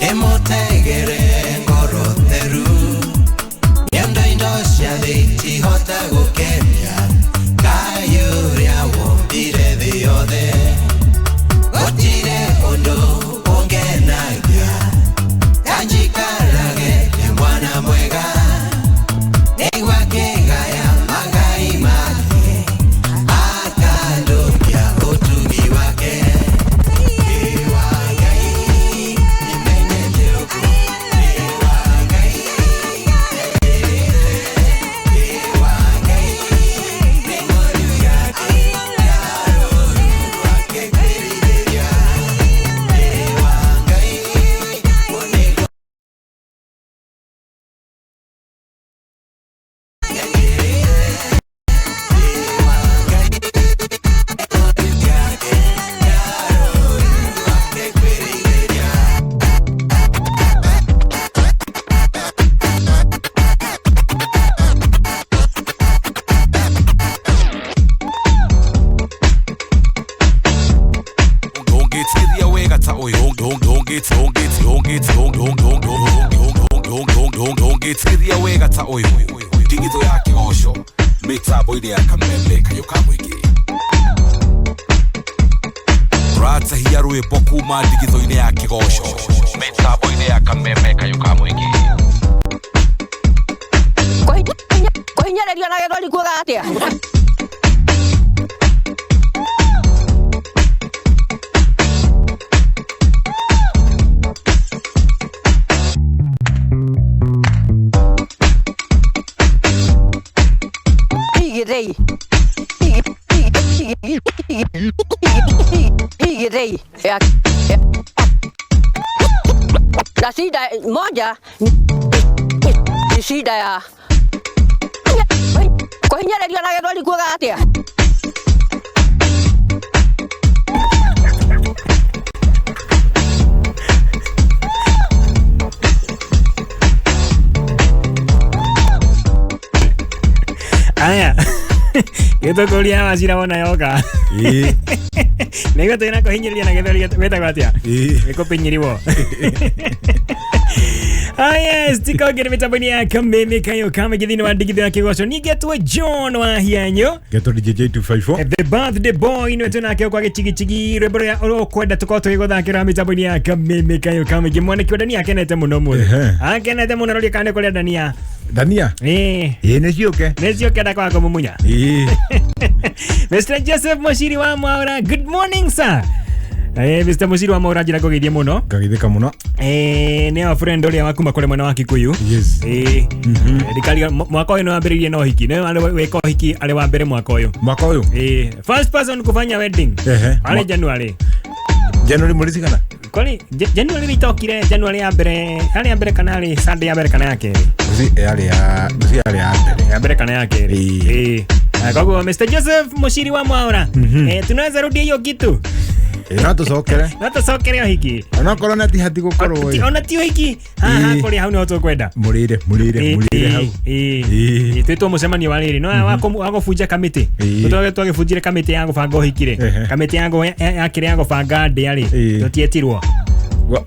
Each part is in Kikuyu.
Ndĩmũtegere ngoro theru. Nĩũndũ indo cia thĩ itihota gũkenia Ngai ũrĩa wombire thĩ yothe. Gũtirĩ ũndũ ũngenagia ta njikarage ndĩ mwana mwega. Nĩguo ngĩgaya magai make, akandũkia ũtugi wake. Ĩ wa Ngai, nĩmenyete ũguo. Ĩ wa Ngai, Ĩ wa Ngai, nĩ ng'ondu yake, ya rũũru rwake kwĩrirĩria. Ĩ wa Ngai, nĩguo Ũngĩtigithia wega ta ũyũ ũngĩtigithia wega ta ũyũ ndigithũ ya kĩgoco mĩtambo-inĩ ya kameme kayũ ka mũingĩ ratahia rwĩmbo kuma ndigithũ-inĩ ya kĩgoco mĩtambo-inĩ ya kameme kayũ ka mũingĩ. Kũhinyĩrĩrio na gĩthũri kuuga atĩa? Igĩrĩ. Igĩrĩ. Na shida moja ni shida ya kũhinyĩrĩrio na gĩthũri kuuga atĩa? Aya, gĩtũkũria wacira wona yoka. Ĩĩ. Nĩguo twĩna kũhinyĩrĩria na gĩthũri gwĩtagwo atĩa? Ĩĩ. Gĩkũpinyiriwo. Ah, yes, tikongere mitambo-inĩ ya kameme kayo kamĩngĩ thĩinĩ wa ndigithũ ya kĩgoco ningetwo John wa Hianyo. Getwo DJ 254. The birthday boy nĩwe twĩnake kwa gĩchigichigi rwĩmbo rũrĩa ũkwenda tũkorwo tũgĩgũthakĩra mĩtambo-inĩ ya kameme kayo kamĩngĩ. Mwanake wa Dania akenete mũno mũno. Ehe. Akenete mũno roria kana nĩ kũrĩa Dania. Dania. Ĩĩ. Ĩĩ nĩ ciũke. Nĩ ciũke ndakwaga kũmumunya. Ĩĩ. Mr. Joseph Mushiri wa Mwaura, good morning sir. Mr. Mushiri wa Mwaura njira kũgeithia mũno. Ngageithĩka mũno. Nĩ our friend ũrĩa wa kuma kũrĩ mwena wa Kikuyu. Yes. Ndikariga mwaka ũyũ nĩ wambĩrĩirie na ũhiki. Nĩ arĩ wĩka ũhiki arĩ wa mbere mwaka ũyũ. Mwaka ũyũ. First person kufanya wedding. Ehe. Arĩ January. January mweri cigana? Kwani January nĩitokire January ya mbere, yarĩ ya mbere kana yarĩ Sunday ya mbere kana ya kerĩ? Ngwĩciria yarĩ ya ngwĩciria yarĩ ya mbere. Ya mbere kana ya kerĩ. Ĩĩ. Eh. Koguo Mr. Joseph Mushiri wa Mwaura. Tunaweza rudia hiyo kitu. Ĩĩ no tũcokere. No tũcokere ũhiki. Onokorwo na ti hati gũkorwo ĩ. Ona ti ũhiki. Haha Ĩĩ. kũrĩa hau nĩho tũkwenda. Mũrĩre mũrĩre mũrĩre hau. Ĩĩ. Twĩtwo mũcemanio wa rĩrĩ no wa gũbunja kamĩtĩ. Ĩĩ. Twage twagĩbunjire kamĩtĩ ya gũbanga ũhiki rĩ. Ehe. Kamĩtĩ ya kĩrĩa ya gũbanga ndĩa rĩ. Ĩĩ. Tũtietirwo.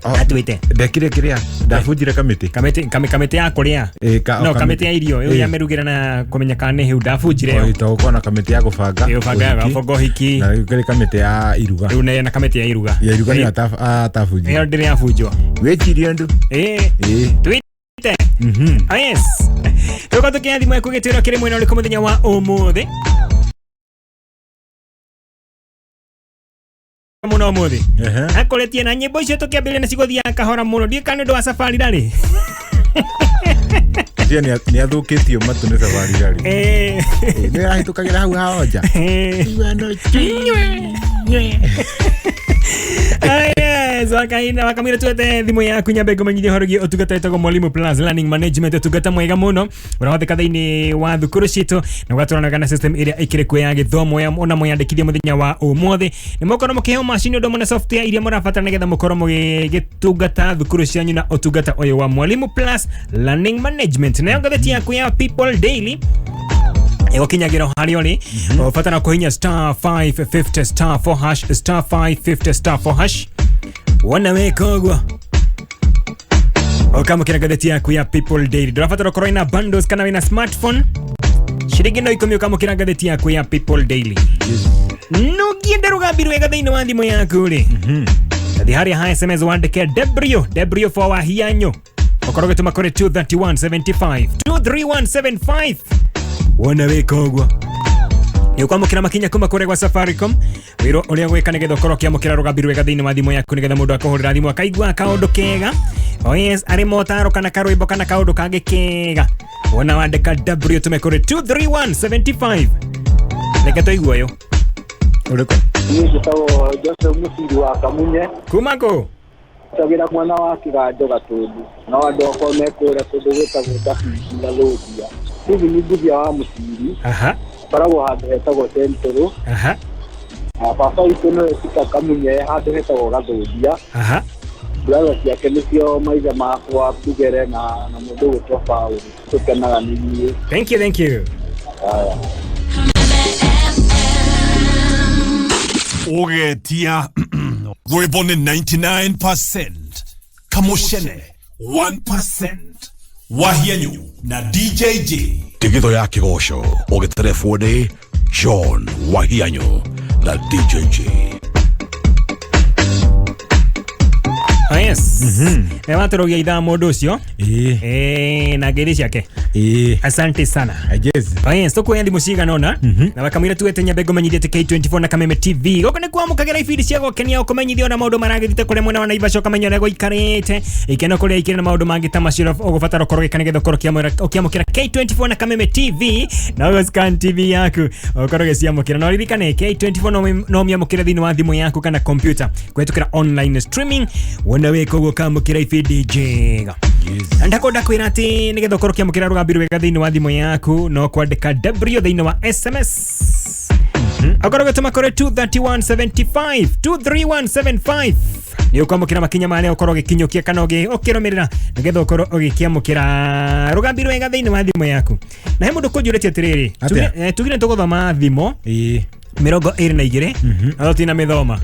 Atuĩte. Ndekire kĩrĩa ndabunjire kamĩtĩ. Kamĩtĩ kamĩtĩ ya kũrĩa. Ĩĩ, No o kamĩtĩ ya irio ĩyo ya Ĩĩ. mĩrugĩre na kũmenya kana nĩ hĩu ndabunjire ĩyo. Ĩĩ, to gũkorwo na kamĩtĩ ya gũbanga. Ĩĩ, gũbanga ya ũhiki. gũbanga ũhiki. Na rĩu kũrĩ kamĩtĩ ya iruga. Rĩu na kamĩtĩ ya iruga. Ya iruga nĩyo Ĩyo atabunjire. ndĩrĩ yabunjwo. Wĩcirie ũndũ. Ĩĩ. Ĩĩ. Twite. Ah, yes. Tuko tukia thimũ yaku gĩtwĩra kĩrĩ mwena ũrĩkũ mũthenya wa ũmũthĩ. Mũno ũmũthĩ. Ehe. Akoretie na nyĩmbo icio tũkĩambĩrĩria nĩ cigũthiaga kahora mũno. Ndiũĩ kana nĩ ũndũ wa safari rarĩ. Cia nĩ athũkĩtio matũ nĩ safari rarĩ. Eh. Nĩ arahĩtũkagĩra hau haonja. Eh. Ah, yes, wakaina wakamwira tuete thimũ yaku nyambe ngũmenyithie ũhoro wĩgiĩ ũtungata wĩtagwo Mwalimu Plus Learning Management, ũtungata mwega mũno ũrahũthĩka thĩinĩ wa thukuru citũ na ũgatwaranaga na system ĩrĩa ĩkĩrĩ kuo ya gĩthomo ya ona mwĩyandĩkithie mũthenya wa ũmũthĩ nĩ mũkorwo mũkĩheo macini ũndũ ũmwe na software iria mũrabatara nĩgetha mũkorwo mũgĩgĩtungata thukuru cianyu na ũtungata ũyũ wa Mwalimu Plus Learning Management. Nayo ngathĩti yaku ya People Daily ĩgũkinyagĩra o harĩa ũrĩ ũbatara kũhinya star 550 star 4 hash star 550 star 4 hash wona weka ũguo. Ũkamũkĩra ngathĩti yaku ya People Daily. Ndũrabatara ũkorwo wĩna bundles kana wĩna smartphone. Ciringi no 10 ũkamũkĩra ngathĩti yaku ya People Daily. Nũngĩenda rũgambi rwega thĩinĩ wa thimũ yaku rĩ, tathi harĩa ha SMS wandĩke W W for Wahianyo, ũkorwo ũgĩtũma kũrĩ 23175 23175. Wona wĩka ũguo nĩ ũkwamũkĩra makinya kuma kũrĩa gwa Safaricom. Wĩrwo ũrĩa gwĩka nĩgetha ũkorwo ũkĩamũkĩra rũgambi rwega thĩinĩ wa thimũ yaku, nĩgetha mũndũ akũhũrĩra thimũ akaigua kaũndũ kega. Oh yes, arĩ motaro kana karwĩmbo kana kaũndũ kangĩ kega. Wona wandĩka W tũme kũrĩ 23175. Reke tũigue ũyũ. Ũrĩkũ? Niĩ njĩtagwo Joseph Mũciri wa Kamunye. Kuma kũ? Njagĩra mwena wa Kĩganjo Gatũndũ, no andũ akwa me kũrĩa kũndũ gwĩtagwo Ndabingi na Lũndia. Hihi nĩ Ngũthia wa Mũciri, Aha. koragwo handũ hetagwo Central. Aha. Na baba witũ nĩwe Peter Kamunye, handũ hetagwo Gathũndia. Aha. Brother ciake nĩcio maithe makwa Mbugere na mũndũ ũgwĩtwo Paul. Tũkenaga nĩ inyuĩ. Thank you, thank you. Haya. Ũgetia rwĩmbo nĩ 99% Kamushene 1% Wahianyu na DJJ. Tigitho ya kĩgoco ũgĩterebwo nĩ John Wahianyu na DJJ. Oh yes. Watũrũgia ithaa mũndũ ũcio. Ĩĩ. Na ngeithi ciake. Ĩĩ. Asante sana. Yes. Oh yes, tũkuoya thimũ cigana ũna na wakamwĩra tuwete nyambe ngũmenyithie atĩ K24 na Kameme TV gũkũ nĩ kwamũkagĩra ibindi cia gũkenia, ũkũmenyithia ona maũndũ maragĩthite kũrĩa mwena wa Naivasha, ũkamenya ũrĩa gũikarĩte, ikeno kũrĩa ikĩrĩ na maũndũ mangĩ ta macio ũgũbatara ũkorwo ũgĩka nĩgetha ũkorwo ũkĩamũkĩra K24 na Kameme TV na ũgũ-scan TV yaku ũkorwo ũgĩciamũkĩra. Na ũririkane K24 no ũmĩamũkĩre thĩinĩ wa thimũ yaku kana computer kũhĩtũkĩra online streaming. Wona wĩka ũguo ũkamũkĩra ibindi njega. Yes. Ndakwenda kwĩra atĩ nĩgetha ũkorwo ũkĩamũkĩra rũgambi rwega thĩinĩ wa thimũ yaku no kwandĩka W thĩinĩ wa SMS, akorwo ũgĩtũma kũrĩ 23175 23175, nĩ ũkwamũkĩra makinya marĩa ũkorwo ũgĩkinyũkia kana ũkĩrũmĩrĩra nĩgetha ũkorwo ũgĩkĩamũkĩra rũgambi rwega thĩinĩ wa thimũ yaku. Na he mũndũ kũnjũrĩtie atĩrĩrĩ, Atĩa? tugire tũgũthoma thimo Ĩĩ. 22 na tũtina mĩthoma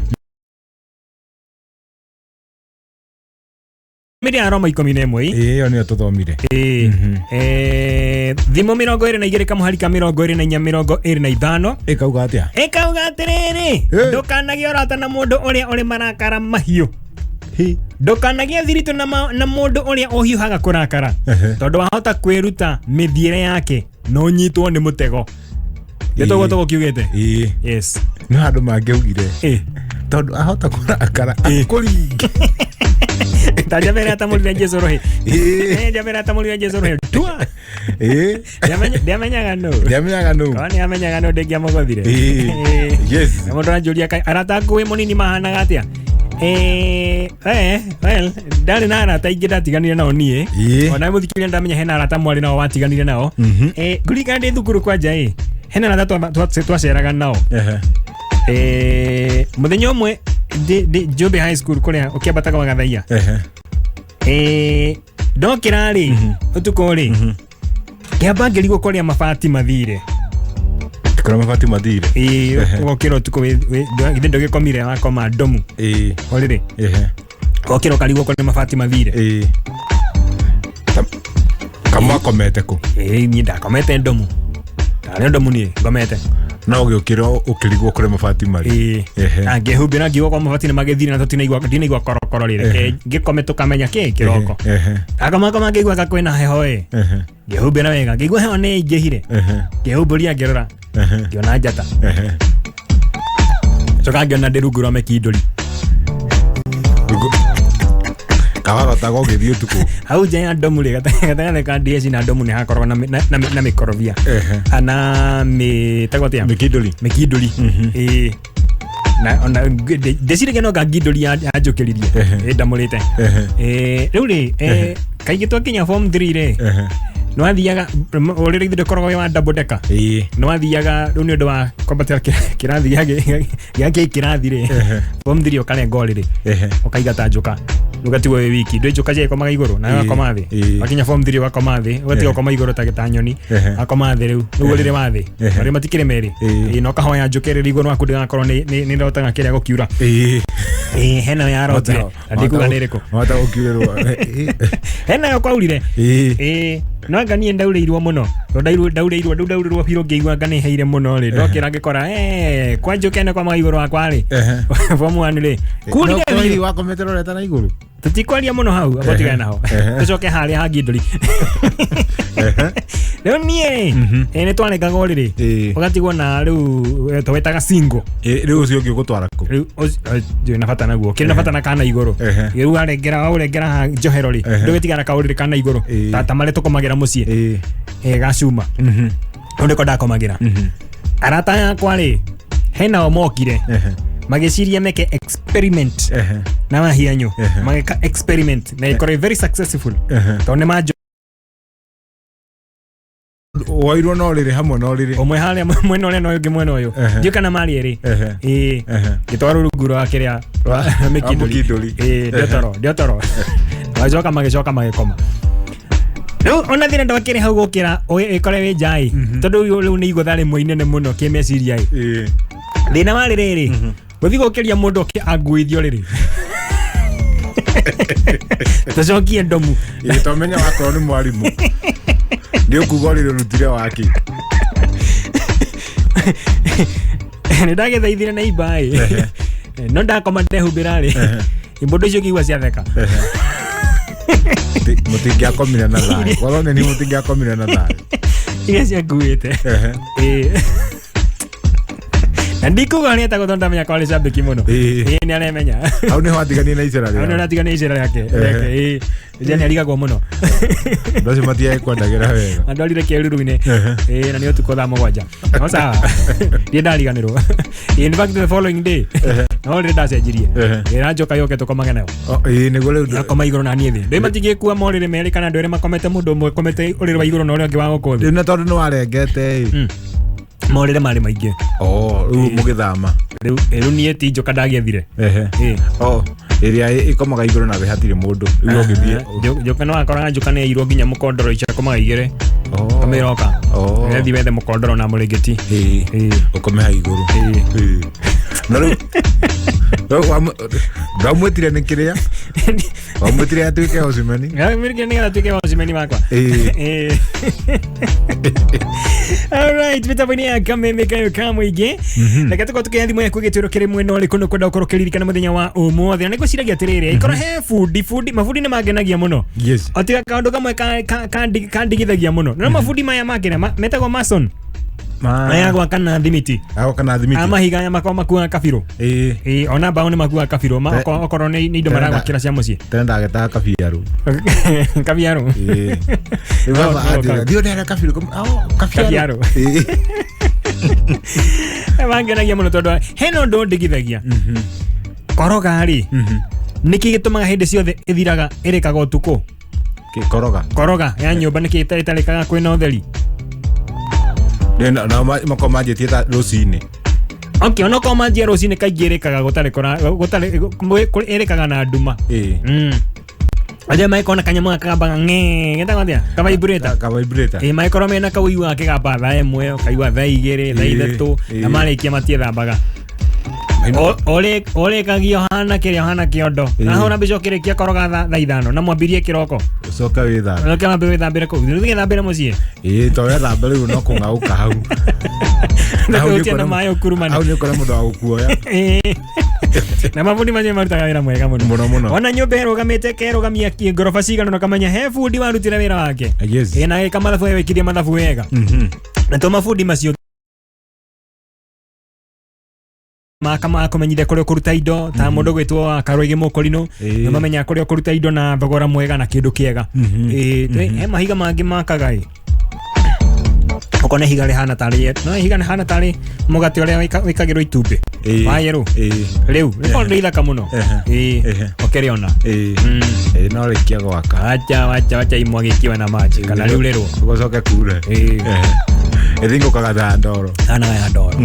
mĩrĩ ya Roma 11. Ĩĩ, ĩyo nĩyo tũthomire. Ĩĩ. Thimo 22 kamũhari ka 24 25. Ĩkauga atĩa? Ĩkauga atĩrĩrĩ, ndũkanagĩe ũrata na mũndũ ũrĩa ũrĩ marakara mahiũ, Hi. ndũkanagĩe thiritũ na mũndũ ũrĩa ũhiũhaga kũrakara, tondũ wahota kwĩruta mĩthiĩre yake no ũnyitwo nĩ mũtego. Nĩ toguo tũgũkiugĩte. Ĩĩ. Yes. No handũ mangĩaugire Ĩĩ. tondũ ahota kũrakara Ĩĩ. akũringe. Ta njabere atamũrire Jesũ rũhĩ. Ĩĩ. Njabere atamũrire Jesũ rũhĩ tua. Ĩĩ. Ndiamenyaga nũ. Ndiamenyaga nũ. Korwo nĩamenyaga nũ ndĩngĩamũgothire. Ĩĩ. Yes. Na mũndũ aranjũria kaĩ arata aku wĩ mũnini mahanaga atĩa? Well, ndarĩ na arata aingĩ ndatiganire nao niĩ. Ĩĩ. Ona mũthikĩrĩria ndamenya hena arata mwarĩ nao watiganire nao. Ngũririkana ndĩ thukuru kwanja ĩ, hena arata twaceraga nao. Ehe. Mũthenya ũmwe ndĩ Njũmbĩ High School kũrĩa ũkĩambataga wa Gathaia. Ehe. Ndokĩra rĩ ũtukũ rĩ, ngĩamba ngĩrigwo kũrĩa mabati mathire. Kũrĩa mabati mathire. Ĩĩ, Ehe. ũgokĩra ũtukũ githĩ ndũgĩkomire wakoma ndomu Ĩĩ. ũrĩrĩ, Ehe. ũgokĩra ũkarigwo kũrĩa mabati mathire. Ĩĩ. Kamwakomete kũ? Ĩĩ, niĩ ndakomete ndomu, ndarĩ ndomu niĩ ngomete. No ũgĩũkĩra ũkĩrigwo kũrĩa mabati marĩ. Ĩĩ. Ehe. Na ngĩhumbĩra ngiuga kwa mabati nĩ magĩthire na tũtinaigua ndinaigua korokoro rĩ, reke ngĩkome tũkamenya kĩ kĩroko. Ehe. Ngakomakoma ngĩiguaga kwĩna heho ĩ. Ehe. Ngĩhumbĩra wega ngĩigua heho nĩ ĩingĩhire. Ehe. Ngĩhumbũria ngĩrora, Ehe. ngĩona njata. Ehe. Coka ngĩona ndĩ rungu rwa mĩkindũri. Kawarotaga ũgĩthiĩ ũtukũ. Hau nja ya ndomu rĩ, gatagatĩ ka DH na ndomu nĩ hakoragwo na mĩkorobia Ehe. ana mĩtagwo atĩa? Mĩkindũri. Mĩkindũri, ĩĩ. Na ona ndĩciragia no ngangindũri yanjũkĩririe Ehe. ĩ ndamũrĩte. Ehe. Rĩu rĩ, kaingĩ twakinya form 3 rĩ, Ehe. nĩwathiaga ũrĩrĩ githĩ ndũkoragwo wĩ wa double decker. Ĩĩ. Nĩwathiaga rĩu nĩ ũndũ wa kwambatĩra kĩrathi gĩa kĩrathi rĩ, Ehe. form 3 ũkarenga ũrĩrĩ Ehe. ũkaiga ta njũka. Ũgatigwo wĩ wiki ndå njũka ciakomaga igũrũ nawe Ĩĩ, wakoma thĩ ĩĩ. wakinya form 3 ũgakoma thĩ ũgatiga Ehe. gũkoma igũrũ ta gĩtanyoni Ehe. akoma thĩ rĩu rĩu ũrĩrĩ wa thĩ Ehe. marĩ matikĩrĩ merĩ Ĩĩ. Ĩĩ, na ũkahoya njũke rĩrĩ igũrũ waku ndĩgakorwo nĩ ndotaga kĩrĩa gũkiura. Ĩĩ. Ĩĩ, hena yarotire na ndikuga nĩ ĩrĩkũ. Wahota gũkiurĩrwo. Hena yo kwaurire. Ĩĩ. Ĩĩ, no anga niĩ ndaurĩirwo mũno tondũ ndaurĩirwo rĩu ndaurĩrwo biũ ngĩigua anga nĩ heire mũno rĩ ndokĩra ngĩkora kwa njũke nĩ kwamaga igũrũ wakwa rĩ Ehe. form 1 rĩ kurire No, biũ. wakomete rorete na igũrũ. Tũtikwaria mũno hau amba tigane naho. Ehe. Tũcoke harĩa hangindũri rĩu niĩ rĩ nĩ twarengaga ũrĩrĩ. Ĩĩ. Ũgatigwo na rĩu twetaga single. Ĩĩ, rĩu ũcio ũngĩ ũgũtwara kũ? Rĩu ndiũĩ na bata naguo kĩrĩ na bata na kana igũrũ. Ehe. Rĩu warengera waũrengera ha njohero rĩ Ehe. ndũgĩtigana kaũrĩrĩ kana igũrũ. Ĩĩ. Ta marĩa tũkomagĩra mũciĩ. Ĩĩ. Gacuma rĩu nĩko ndakomagĩra. Arata yakwa rĩ hena o mokire Ehe. magĩciria meke experiment Ehe. na mahianyu. Ehe. Magĩka experiment na ĩkorwo ĩ very successful Ehe. tondũ nĩ manjo Woirwo na ũrĩrĩ hamwe na ũrĩrĩ. Ũmwe harĩa mwena ũrĩa na ũyũ ũngĩ mwena ũyũ. Ehe. Ndiũ kana marĩ erĩ. Ehe. Ĩĩ. Ehe. Ngĩtwarwo rungu rwa kĩrĩa Rwa- mĩkindũri. Mũkindũri. Ĩĩ, ndiotoro ndiotoro magĩcoka magĩcoka magĩkoma rĩu ona thĩna ndwakĩrĩ hau gũkĩra ĩkore wĩ njaĩ tondũ rĩu rĩu nĩ igũtha rĩmwe inene mũno kĩmeciria ĩ. Ĩĩ. Thĩna warĩ rĩrĩ gũthiĩ gũkĩria mũndũ oke anguithio rĩrĩ tũcokie ndomu. Ĩĩ, tomenya wakorwo nĩ mwarimũ nĩ ũkuga ũrĩrĩ ũrutire wake. Nĩ ndagĩthaithire na imba ĩ no ndakoma ndehumbĩra rĩ mũndũ ũcio ngĩigua ciatheka. Mũtingĩakomire na thayũ korwo nĩ niĩ mũtingĩakomire na thayũ. Iria cianguĩte. Ehe. Ĩĩ. Na ndikuga nĩ etagwo tondũ ndamenya kwarĩ cambĩki mũno. Ĩĩ. Ĩĩ, nĩ aremenya. Hau nĩho atiganire na icera Hau nĩ rĩao. ũratiganĩria icera rĩake. Ehe. Rĩake, ĩĩ. Rĩrĩa nĩ arigagwo mũno. Andũ acio matiakwendagĩra wega. Andwarire kĩruru-inĩ. Ehe. Ĩĩ, na nĩ ũtukũ thaa 7 no sawa ndiĩ ndariganĩrwo. In fact, the following day no rĩrĩ ndacenjirie. Ehe. Ĩra njoka yoke tũkomage nayo. O, ĩĩ nĩguo rĩu Akoma igũrũ na niĩ thĩ ndĩ matingĩkua morĩrĩ merĩ kana andũ erĩ makomete mũndũ ũmwe komete ũrĩrĩ wa igũrũ na ũrĩa ũngĩ wa gũkũ thĩ. Rĩu na tondũ nĩ warengete ĩ. Morĩrĩ marĩ maingĩ. O, rĩu mũgĩthama. Rĩu niĩ ti njoka ndagĩethire. Ehe. Ĩĩ. O, ĩrĩa ĩkomaga igũrũ na thĩ hatirĩ mũndũ rĩu ũngĩthiĩ. Njoka no akoraga njoka nĩ yairwo nginya mũkondoro icio akomaga igĩrĩ. O. Kamĩroka O. ĩgathiĩ wethe mũkondoro na mũrĩngĩti. Ĩĩ. Ĩĩ. Ũkome hau igũrũ. Ĩĩ. Ĩĩ. Na rĩu ndamwĩtire nĩ kĩrĩa wamwĩtire atuĩke hocimeni. Nĩgetha tuĩke wacimeni wakwa. Ĩĩ. Ĩĩ. Alright, mĩtambo-inĩ ya kameme kayo ka mũingĩ reke tũkorwo tũkĩoya thimũ yaku gĩtwĩro kĩrĩ mwena ũrĩkũ nĩ ũkwenda ũkorwo ũkĩririkana mũthenya wa ũmũthĩ na nĩngwĩciragia atĩrĩrĩ ikorwo he bundi bundi mabundi nĩ mangenagia mũno. Yes. O tiga kaũndũ kamwe kandigithagia mũno no mabundi maya makĩrĩa metagwo mason maya gwaka na thimiti. Agoka na thimiti. A mahiga aya makorwo makuaga kabirũ. Ĩĩ. Ĩĩ, ona mbaũ nĩ makuaga kabirũ okorwo nĩ indo maragwakĩra cia mũciĩ. Tene ndagetaga kabiarũ. Kabiarũ. Ĩĩ. Rĩu No, baba no, anjĩra, thiĩ ũndehere kabirũ. Oh, Kabiarũ. kabiarũ. Ĩĩ. Mangenagia mũno tondũ hena ũndũ ũndigithagia koroga rĩ nĩkĩ gĩtũmaga hĩndĩ ciothe ĩthiraga ĩrĩkaga ũtukũ? Kĩkoroga. Koroga ya nyũmba nĩkĩ ĩtarĩkaga kwĩna ũtheri? Rĩu nao makorwo manjĩtie ta rũcinĩ. Okay, onokorwo manjia rũcinĩ kaingĩ ĩrĩkaga gũtarĩ gũtarĩ ĩrĩkaga na nduma. Ĩĩ. Aja magĩkorwo na kanyamũ gaka kambaga ng'ee getagwo atĩa kavibrator. Kavibrator. Ĩĩ, magĩkorwo mena kau kĩgamba thaa 1 ũkaigua thaa 2 thaa Ĩĩ, 3 na ĩĩ. marĩkia matiethambaga. Ũrĩkagia ũhana kĩrĩa ũhana kĩondo Ĩĩ. na hũra mbica ũkĩrĩkia koroga thaa 5 na mwambirie kĩroko. Ũcoke wĩthambe. Ũcoke wambe wĩthambĩre kũu rĩu gĩthambĩre mũciĩ. Ĩĩ, to wethamba rĩu no kũng'aũka hau. Na hau Ndũgũtia na nĩ ũkona- maĩ ũkurumane. hau nĩ ũkora mũndũ wa gũkuoya. Ĩĩ. Na mabundi macio marutaga wĩra mwega mũno. Mũno, mũno. Ona nyũmba ĩrũgamĩte kerũgamia ngoroba cigana na ũkamenya he bundi warutire wĩra wake. Yes. Ĩĩ, na agĩka mathabu ewĩkirie mathabu wega. Na to mabundi macio makamenyithia kũrĩa ũkũruta indo ta mũndũ gwĩtwo Karũigi Mũkũrinũ. Ĩĩ. Nĩ mamenya kũrĩa ũkũruta indo na thogora mwega na kĩndũ kĩega. Ĩĩ, he mahiga mangĩ makaga ĩ okorwo nĩ ihiga rĩhana tarĩ no ihiga rĩhana tarĩ mũgate ũrĩa wĩkagĩrwo itumbĩ Ĩĩ. wa yerũ. Ĩĩ. Rĩu rĩkorwo nĩ ithaka mũno. Ehe. Ĩĩ, Ehe. ũkĩrĩona. Ĩĩ. Ĩĩ, no rĩkia gwaka. Wacha wacha wacha imwagikiwe na maji kana riurĩrwo. Gũcoke kure. Ĩĩ. Ĩthingũkaga ta ndoro. Kana ya ndoro.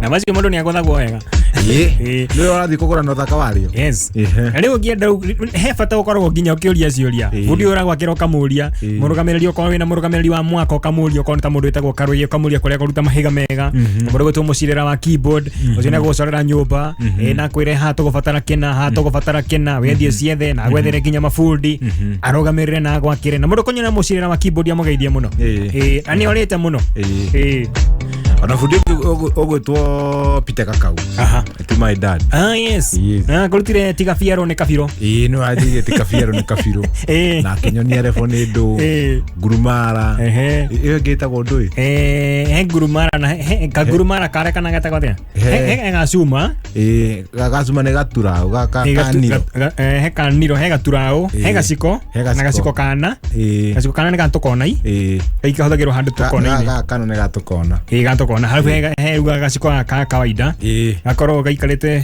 Na macio mũndũ nĩ agũthagwo wega. Ĩĩ. Nĩwe ũrathiĩ kũgũra na ũthaka warĩo. Yes. Ehe. Na rĩu ũngĩenda he bata ũkoragwo nginya ũkĩũria ciũria. Ĩĩ. Bundi ũragwakĩra ũkamũria, Ĩĩ. mũrũgamĩrĩri okorwo wĩna mũrũgamĩrĩri wa mwaka ũkamũria, okorwo nĩ ta mũndũ wĩtagwo Karũi ũkamũria kũrĩa kũruta mahiga mega, mũndũ ũgwĩtwo mũcirĩra wa keyboard ũcio nĩ agũgũcorera nyũmba, na akwĩre haha tũgũbatara kĩna, haha tũgũbatara kĩna, wethiĩ ciethe na agwethere nginya mabundi arũgamĩrĩre na agwakĩre. Na mũndũ kũnyona mũcirĩra wa keyboard amũgeithie mũno. Ĩĩ. Ĩĩ, na nĩ orĩte mũno. Ĩĩ. Ĩĩ. Ona bundi ũngĩ ũgwĩtwo Peter Kakau. Aha. Ti my dad. Ah, yes. Yes. Ah, kũrutire tiga biarũ nĩ kabirũ. Ĩĩ nĩ wanjĩrire ti kabiarũ nĩ kabirũ. Ĩĩ. Na akĩnyonia rebo nĩ ndũ. Ĩĩ. Ngurumara. Ehe. Ĩyo ĩngĩ ĩtagwo ndũĩ. He ngurumara na he kangurumara karĩa kana getagwo atĩa? He. He gacuma. Ĩĩ gacuma nĩ gaturaũ He kaniro. he kaniro, he gaturaũ, he Ĩĩ. gaciko He na gaciko. gaciko kana. Ĩĩ. Gaciko kana nĩ gatũkonai. Ĩĩ. Kahũthagĩrwo handũ tũkona-inĩ. Gaka kana nĩ gatũkona. Ĩĩ gatũkona. Harabu he ruga gaciko gaka ka kawaida. Ĩĩ. Gakoragwo gaikarĩte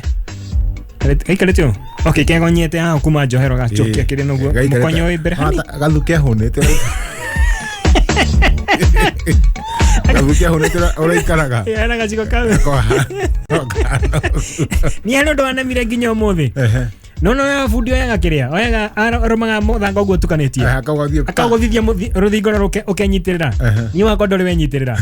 gaikarĩte ũũ. Okay, kegonyete haha kuma njohero gacokia kĩrĩ noguo. Mũkonyo wĩ mbere hanini. Gathuke ahũnĩte. Gathuke ahũnĩte ũraikaraga. Ĩĩ, hena gaciko kau. Niĩ harĩ ũndũ wanemire nginya ũmũthĩ. Ehe. No no ya bundi oyaga kĩrĩa oyaga arũmaga mũthanga ũguo ũtukanĩtie Akaũgũthia. akaũgũthithia rũthingo na ũkenyitĩrĩra. Ehe. Niĩ wakwa ndũrĩ wenyitĩrĩra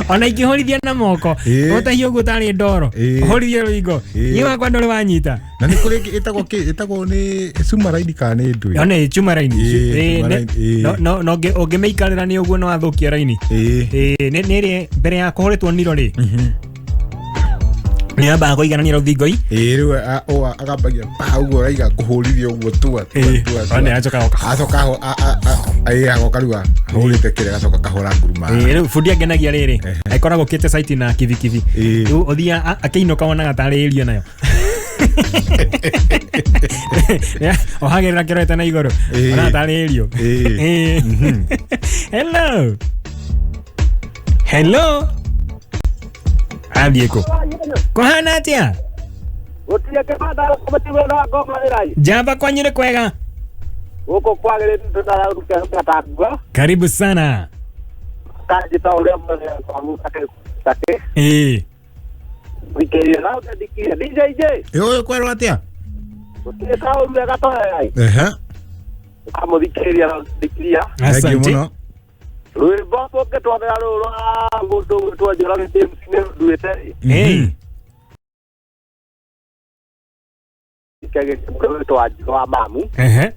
ona ingĩhũrithia na moko Ĩĩ. ũtahie ũguo tarĩ ndoro Ĩĩ. ũhũrithie rũthingo Ĩĩ. niĩ wakwa ndũrĩ wanyita. Na nĩ kũrĩ ĩngĩ ĩtagwo kĩ ĩtagwo nĩ cuma raini kana nĩ ndũĩ. One chuma raini. Ĩĩ, Ĩĩ, chuma raini, ĩĩ. no ũngĩmĩikarĩra nĩ ũguo no wathũkia raini. Ĩĩ. Ĩĩ, nĩ ĩrĩa mbere ya kũhũrĩtwo niro rĩ nĩ yambaga kũiganania rũthingo-i. Ĩĩ rĩu akambagia pa ũguo ũraiga kũhũrithia ũguo tua tua Ĩĩ, tua tua. one acoka goka. Acoka ĩĩ agoka rĩu ahũrĩte kĩrĩa agacoka kahũra ngurumara. Ĩĩ, rĩu bundi angenagia rĩrĩ akoragwo okĩte site na kibikibi. Ĩĩ. Rĩu ũthiaga akĩinũka wonaga tarĩ irio nayo ohagĩrĩra kĩrorete na igũrũ. Ĩĩ. Onaga tarĩ irio. Ĩĩ. Ĩĩ. Hello, hello, athiĩ kũ kũhana atĩa? Gũtirĩ kĩbanda kũmatiwe na ngoma wĩra. Njamba kwanyu nĩ kwega? Gũkũ kwagĩrĩte tũtararuta Karibu sana. Kanjita ũrĩa mwene kwa mũtake take. Ĩĩ. Wikeria na ũndandikie DJ J. Ĩĩ ũyũ kwerwo atĩa? Gũtirĩ kaũru wega toya. Ehe. Ũkamũthikĩrĩria na ũndandikiria. Thank you Asante. mũno. Rwĩmbo tũngĩtwamĩra rũrũ rwa mũndũ ũgwĩtwo Njoroge James nĩ rũnduĩte. Ĩĩ. Thikagĩrĩria mũndũ ũgwĩtwo Wanjirũ wa Mamu. Ehe.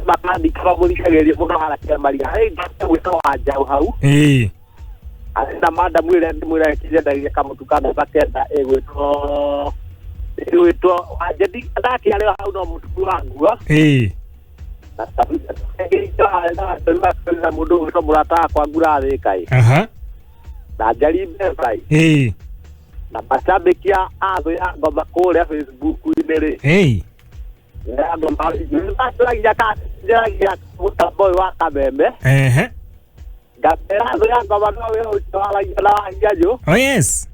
Makandika mamũthikagĩrĩria mũno harakia maria. Harĩ gwĩtwo Wanjaũ hau. Ĩĩ. Arĩ na madamu ĩrĩa ndĩmwĩra ĩkĩnyendagia kamũtu ka namba kenda ĩgwĩtwo Wanjeti ndakĩarĩ hau no mũtuku wa nguo. Ĩĩ. Na mũndũ ũgwĩtwo mũrata wakwa ngurathĩka ĩ. Aha. Na Njeri Mbeca ĩ. Ĩĩ. Na macambĩki a athũ ya ngoma kũrĩa Facebook-inĩ rĩ. Ĩĩ. Ya ngoma njaragia njaragia mũtambo ũyũ wa kameme. Ehe. Ngamera athũ ya ngoma no wĩra ũcio waragia na wahianyũ. Oh yes.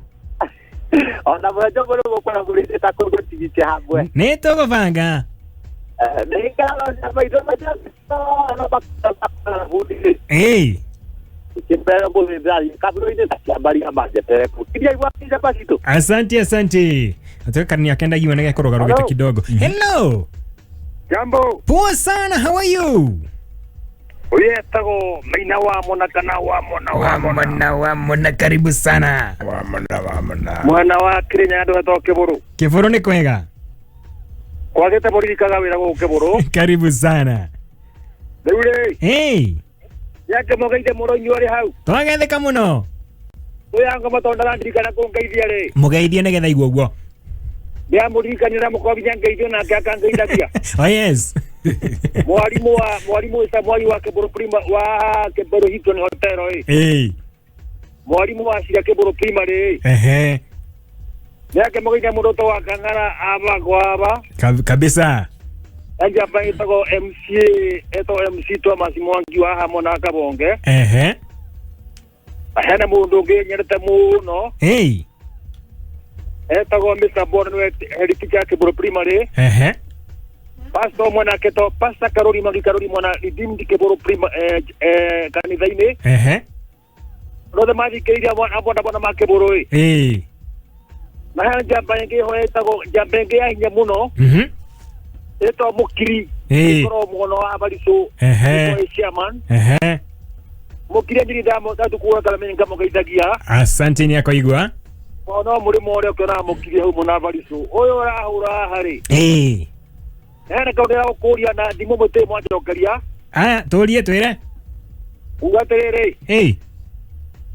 Ona mwenjo mũrĩ mũkora mũrĩte ta kũndũ tigiti hamwe. Nĩ tũgũbanga. Nĩ ngatho cia maitho macambĩki na makora bundi rĩ. Ĩĩ. Ikĩmbere mũthĩnjari kabiro-inĩ na kĩambaria manjetere kũ. Kiria igwa njamba citũ. Asante, asante. Nataka karni ya kenda iwe nege kũrũgarũgĩte Hello. kidogo. Hello. Jambo, Poa sana, how are you? uyu etagwo Maina wa Mona kana wa Mona wa Mona. Wamona, wamona, karibu sana. Wamona wamona. Mwena wa Kirinya andu etagwo Kiburu. Kiburu nĩ kwega. Kwagĩte mũririkaga wĩra gũkũ Kiburu. Karibu sana. Rĩu rĩ, Hey, nĩakĩmũgeithia mũno inyuĩ arĩ hau. twagetheka mũno. Ũyũ ngoma tondũ ndarandirikana kũngeithia rĩ. Mũgeithie nĩgetha igua ũguo. Ndĩramũririkania na mũkorwo nginya ngeithio nake akangeithagia. Oh yes. Mwarimũ wa mwarimũ Samuel wa Kiburu Prima wa Kiburu Hilton Hotel ĩ. Ĩĩ. Mwarimũ wa Cira Kiburu Primary ĩ. Ehe. Nĩakĩmũgeithia mũndũ ũtagwo wa Kang'ara aba kwa aba. Kabisa. Njamba ĩtagwo MC etagwo MC Thomas Mwangi wa hamwe na Kabonge. Ehe. Hena mũndũ ũngĩ nyendete mũno Ĩĩ. etagwo Mr. Bond nĩwe head teacher Kiburu Primary. Ehe. Pastor ũmwe nake to Pastor Karori Mwangi Karori mwana Redeemed Kiburu Prima kanitha-inĩ. Ehe. Othe mathikĩrĩria bodaboda ma Kĩbũrũ ĩ. Ĩĩ. Na hena njamba ĩngĩ ho ĩtagwo njamba ĩngĩ ya hinya mũno ĩtagwo Mũkiri. Ĩkoragwo mũgono wa Baricũ. Ehe. Ĩkoragwo ĩ chairman. Ehe. Mũkiri anjiri ndatukua ngarame ngamũgeithagia. Asante nĩ akoigua. No mũrĩmo ũrĩa ũkĩonaga Mũkiri hau mũna Baricũ. Ũyũ ũrahũra haha rĩ. Ĩĩ. Hena kaũndũ ya gũkũria na thimũ mũtĩ mwanjokeria. Aya tũrie twĩre. Kuga atĩrĩrĩ. Ĩĩ.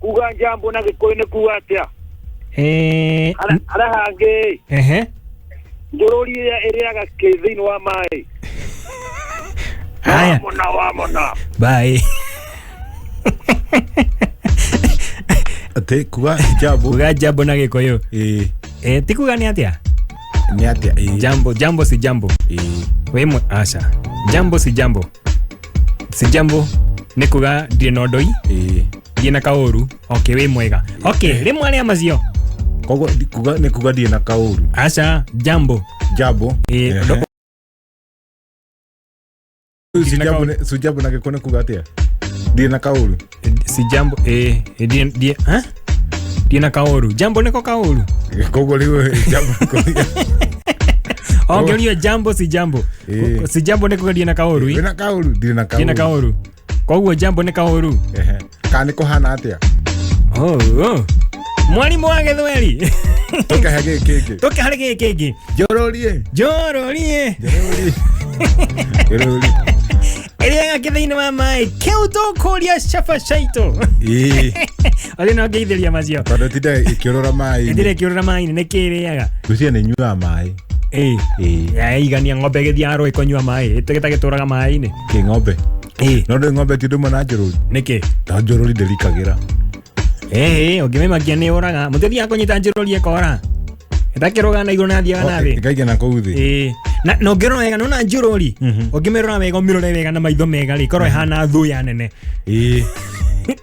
Kuga njambo na Gĩkũyũ nĩ kuga atĩa? Ĩĩ. Harĩa hangĩ Ehe. njũrũri ĩrĩa ĩrĩaga kĩ thĩinĩ wa maĩ. Aya. Wamona wamona. Bye. Atĩ kuga jambo. Kuga jambo na Gĩkũyũ. Ĩĩ. Eh, ti kuga nĩ atĩa? Nĩ atĩa? Ĩĩ. Jambo, jambo si jambo. Ĩĩ. Wĩ mwe aca. Jambo si jambo. Si jambo nĩ kuga ndirĩ na ũndũi. Ĩĩ. Ndirĩ na kaũru. Okay, wĩ mwega. Okay, rĩmwe arĩa macio. Koguo kuga nĩ kuga ndirĩ na kaũru. Aca, jambo. Jambo. Ĩĩ. Ehe. Si jambo nĩ- si jambo na Gĩkũyũ nĩ kuga atĩa? Ndirĩ na kaũru. Si jambo ĩĩ ndirĩ ndirĩ ha? Ndirĩ na kaũru. Jambo nĩko kaũru. Koguo rĩu jambo nĩ kuga. Ongerio jambo si jambo. Ĩĩ. Si jambo nĩ kuga ndirĩ na kaũru. Wĩ na kaũru? Ndirĩ na Ndirĩ na kaũru. kaũru. Koguo jambo nĩ kaũru. Ehe. Kana nĩ kũhana atĩa? Oh, oh. Mwalimu wa Gĩthweri. Tũkahe gĩkĩ kĩngĩ. Tũke harĩ gĩkĩ kĩngĩ. Njũrũrie. Njũrũrie. Njũrũrie. Njũrũrie. Ĩrĩaga kĩ thĩinĩ wa maĩ. Kĩu tũkũria cabacaitũ. Ĩĩ. Arĩ no ngeithĩria macio. Tondũ tinda ĩkĩũrũra maĩ. Ĩtire ĩkĩũrũra maĩ-inĩ nĩ kĩrĩaga. Ngwĩciria nĩ ĩnyuaga maĩ. Ĩĩ. Ĩĩ. Yaigania ng'ombe ĩgĩthiaga rũĩ kũnyua maĩ. Ĩtagĩtũraga maĩ-inĩ. Kĩ ng'ombe? Ĩĩ. No ndũĩ ng'ombe ti ũndũ ũmwe na njũrũri. Nĩkĩ? Tondũ njũrũri ndĩrikagĩra. Ĩĩ, ũngĩmĩmakia nĩ ũraga. Mũtĩthiaga kũnyita njũrũri ĩkora. Ĩtakĩrũga na igũrũ na athiaga na thĩ. Ĩkaiga na kũu thĩ. Ĩĩ. Na na ũngĩrora wega nona njũrũri. Ũngĩmĩrora wega ũmĩrore wega na maitho mega rĩ, ĩkorwo ĩhana thuya nene. Ĩĩ.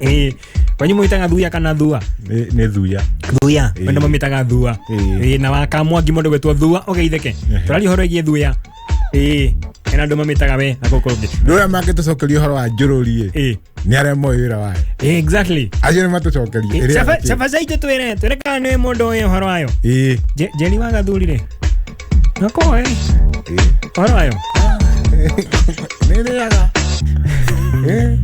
Ĩĩ. Kwanyu mwĩtaga thuya kana thua? Nĩ thuya. Thuya. Ĩĩ. Wenda mamĩtaga thua. Ĩĩ. Ĩĩ, na wakamwangi mũndũ gwĩtwo thua ũgeithĩke. Tũraria ũhoro wĩgiĩ thuya. Ĩĩ. Hena andũ mamĩtaga we na gũkũ ũngĩ. Nĩ ũrĩa mangĩtũcokeria ũhoro wa njũrũri ĩ. Ĩĩ. Nĩ arĩa moĩ wĩra wayo. Exactly. Acio nĩ matũcokerie. Ĩrĩaga kĩ? Cabaca itũ twĩre, twĩre kana nĩ mũndũ ũĩ ũhoro wayo. Ĩĩ. Njeri wa Gathuri rĩ. Nakoe. Ĩĩ. Ũhoro wayo. Nĩ ĩrĩaga. Ĩĩ.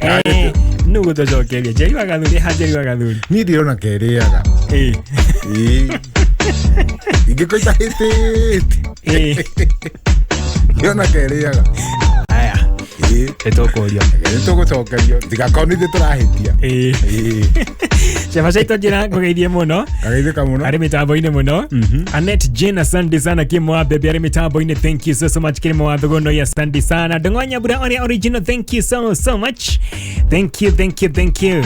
Eh, nũ gũtũcokeria. Njeri wa Gathuri, ha Njeri wa Gathuri. Niĩ ndirona ka ĩrĩaga. Ĩĩ. Ĩĩ. Ingĩkorwo itahĩtĩte. Ĩĩ. Ndĩrona ka ĩrĩaga. Aya. Ĩĩ. Nĩtũkũrio. Nĩ tũgũcokerio. Tigakorwo nĩ ithuĩ tũrahĩtia. Ĩĩ. Ĩĩ. Cabaca itũ njĩra ngũgeithie mũno. Kageithĩka mũno. Arĩ mĩtambo-inĩ mũno. Annette Jane asante sana Kimo wa Bebe arĩ mĩtambo-inĩ thank you so so much Kimo wa Thugono asante sana Ndung'o Nyambura ũrĩa original thank you so so much. Thank you thank you thank you.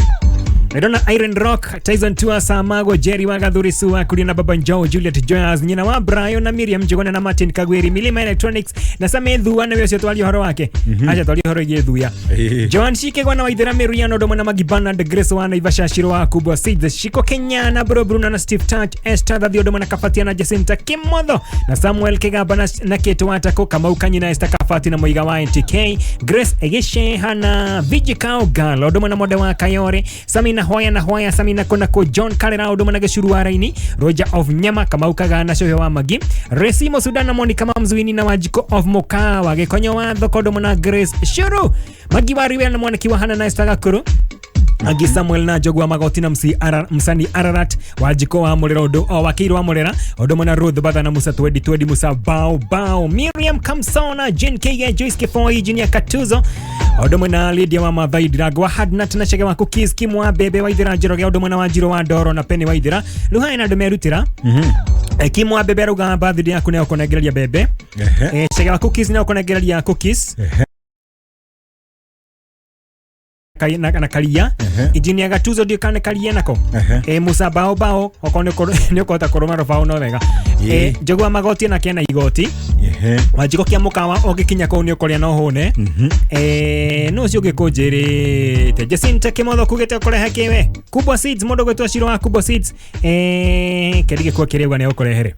Ndona Iron Rock, Tyson Tua, Samago, Jerry wa Gathuri Sua, Kuria na Baba Njoo, Juliet Joyas, nyina wa Brian na Miriam Njuguna na Martin Kagwiri, Milima Electronics na Same Thua na ũcio twaria ũhoro wake. Acha twaria ũhoro wĩgiĩ Thuya. Ĩĩ. Joan Shike na Waithera Miriam Odomo na Magi Bernard Grace wa Naivasha Shiro wa Kubwa Seeds Shiko Kenya na Bro Bruno na Steve Touch Esther Thathi Odomo na Kafatia na Jacinta Kimotho na Samuel Kigaba na Kate Watako Kamau Kanyi na Esther Kafati na Muiga wa NTK Grace Egeshe Hana Viji Kao Gal Odomo na Mode wa Kayore Samina Hoya na Hoya Samina Konako John Karera Odomo na Gecuru wa Raini Roger of Nyama Kamau Kagana Shohe wa Magi Resimo Sudan na Monica Mamzuini na Wajiko of Mukawa Gikonyo wa Thoko Odomo na Grace Shuru Magi wa Riwea na Mwaniki wa Hana na Esther Gakuru Agi Samuel na Njogu wa Magoti na Msani Ararat Wajiko wa Murera Odo o Wakiru wa Murera Odomo na Ruth Batha na Musa Twedi Twedi Musa Bao Bao Miriam Kamsona Jane K Joyce Kifoi Junior Katuzo Odomo na Lydia wa Mathai Ndirangwa Hadnat na Chege wa Cookies Kimwa Bebe wa Ithira Njoroge Odomo na Wanjiro wa Ndoro na Penny wa Ithira Luhae na andũ merutĩra. Kimwa Bebe arauga birthday yaku nĩ ũkũnengereria bebe. Ehe. Chege wa Cookies nĩ ũkũnengereria cookies. Ehe. Na karia Ehe. Injinia Gatuzo ndiũ kana karia nako. Ehe. Musa Bao Bao okorwo nĩ ũkũhota kũrũma rũbaũ no wega. Ĩĩ. Njogu wa Magoti na kena igoti. Ehe. Wanjiko kia mũkawa ũngĩkinya kũu nĩ ũkũrĩa no ũhũne. Nũ ũcio ũngĩ kũnjĩrĩte Jacinta Kimotho kugĩte ũkũrehe kĩwe Kubwa Seeds mũndũ gwĩtwo Ciro wa Kubwa Seeds kĩrĩ gĩkuo kĩrĩa auga nĩ ũkũrehere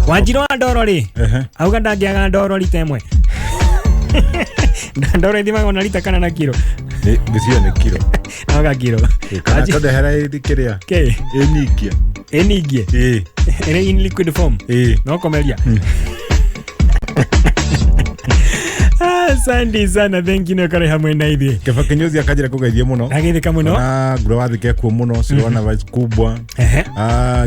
Wanjiro wa Ndoro rĩ Ehe. auga ndangĩaga ndoro rita ĩmwe. Ndora ithimaga na lita kana na kiro. Ngĩciria nĩ kiro. Naga kiro. Kana kũndehera kĩrĩa Kĩ? ĩningia. Ĩningie. Ĩĩ. Ĩrĩ in liquid form. Ĩĩ. No komeria. Asante sana, thank you nĩ ũkorwo hamwe na ithuĩ. Keba kinyozi akanjĩra kũgeithie mũno. Nageithĩka mũno. Na ngura wathike kuo mũno cirona vice kubwa. Ehe.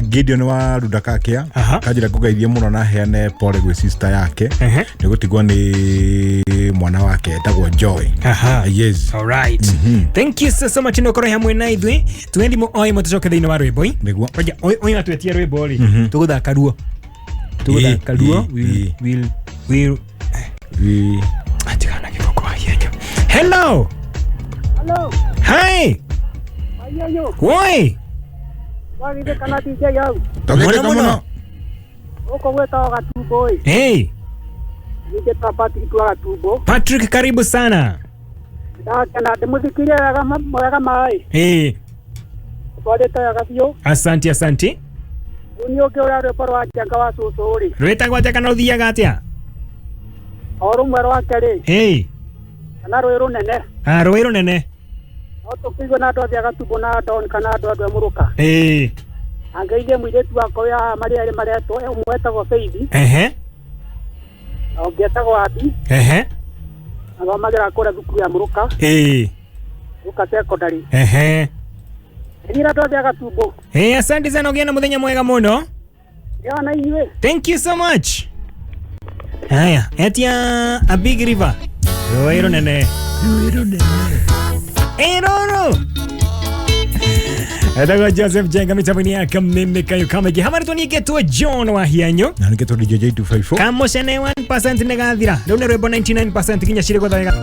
Gideon wa Rudakakia Aha. kanjĩra kũgeithie mũno na heane pole gwĩ sister yake. Ehe. Nĩ gũtigwo nĩ mwana wake etagwo Joy. Aha. Yes. All right. Thank you so, so much nĩ ũkorwo hamwe na ithuĩ. Tuwe thimũ o ĩmwe tũcoke thĩinĩ wa rwĩmbo. Nĩguo. Oja, ũyũ atwetie rwĩmbo rĩ. Tũgũthaka ruo. Tũgũthaka ruo. Ĩ, Will will Ĩ. atigana gĩboko wahienyo. Hello. Hello. Hi. Ayoyo. Woi. Wagithĩ kana DJ hau. Tũgeithĩka Mũno mũno. mũno. Gũkũ gwĩtagwo Gatumbo ĩ. Hey, Ningĩ Patrick wa Gatumbo. Patrick karibu sana. Ndakena ndĩmũthikĩrie wega wega maĩ. Hey, Twarĩte wega biũ. asante asante. Rĩu nĩ ũngĩ ũrĩa rwĩmbo rwa Njenga wa cũcũ rĩ. Rwĩtagwo atĩa kana rũthiaga atĩa? O rũmwe rwake rĩ. Hey, Kana rũĩ rũnene. ah, rũĩ rũnene. No tũkĩigue na andũ othe a Gatumbo na Don kana andũ andũ a Mũrũka. Hey, Angeithie mũirĩtu wakwa ũrĩa haha marĩa erĩ maretwo ũmwe etagwo Faith ehe, na ũngĩ etagwo Abi. ehe, Athomagĩra kũrĩa thukuru ya Mũrũka. hey, Mũrũka secondary. ehe. Ngeithie andũ othe a Gatumbo. Hey, asante sana ũgĩe na mũthenya mwega mũno. Nĩo na inyuĩ. Thank you so much. Haya, etia a big river. Rũĩ rũnene. Rũĩ rũnene. Ĩrũrũ. Etagwo Joseph Jenga mitambo-inĩ ya Kameme Kayo Kamegi. Hamwe tũningĩtwo John wa Hianyo. Na nĩkĩ tondũ DJ 254. Kamũcene 1% nĩ gathira. Rĩu nĩ rwĩmbo 99% nginya cirĩ gũtha wega.